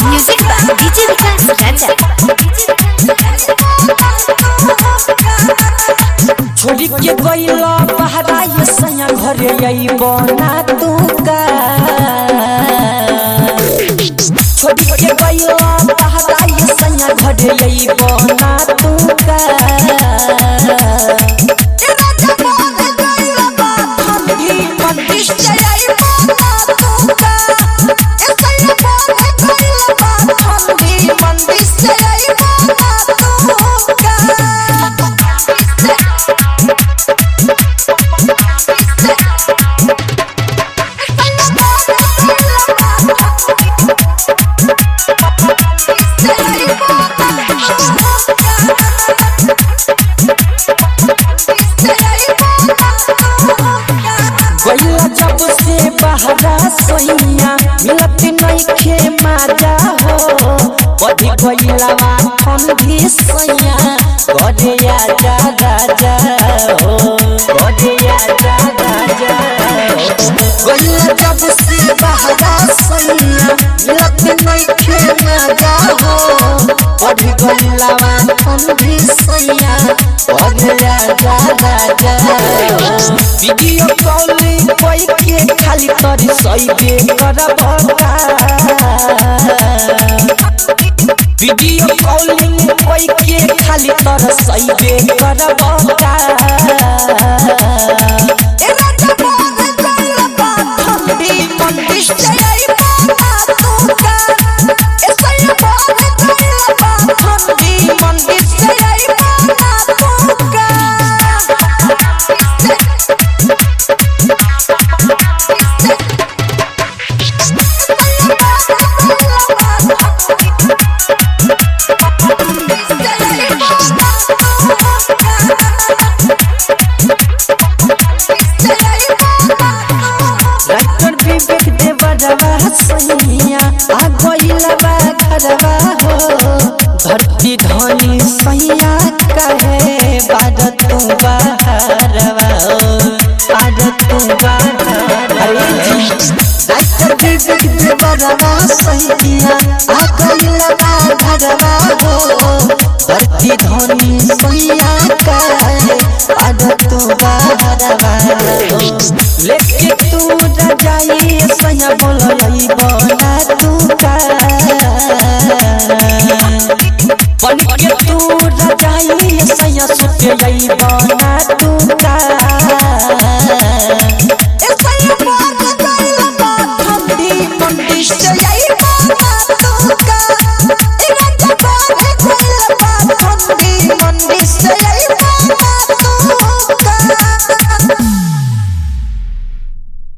Music by DJ Vikas Raja. छोड़ी के गइल पहरा ये सैया घरे अइबो ना तू का। छोड़ी के गइल पहरा ये सैया घरे अइबो ना तू का। गइला जब से बहरा सैया मिलत नइखे माजा हो। बढ़ी गइला बा ठंडी सैया घरे आजा राजा हो, घरे आजा राजा हो। गइला जब से बहरा सैया मिलत नइखे माजा हो। बढ़ी गइला बा ठंडी सैया घरे आजा राजा हो। वीडियो कॉलिंग कोई के खाली तोरी सही करबता। वीडियो कॉलिंग कोई के खाली तोर सही करबता। राइटर विवेक देवरवा सैया आ गइलवा घरवा हो। धरती धनी सैया कहे बाद तू बहरवा हो, बाद तू बहरवा। राइटर विवेक देवरवा सैया आ गइलवा घरवा हो। धरती धनी सैया कहे बाद तू बहरवा हो। लेके तू रजाई सैया बोलई बना तू का। बन के तू रजाई सैया सुते आई बना तू का। ठंडी मंडी से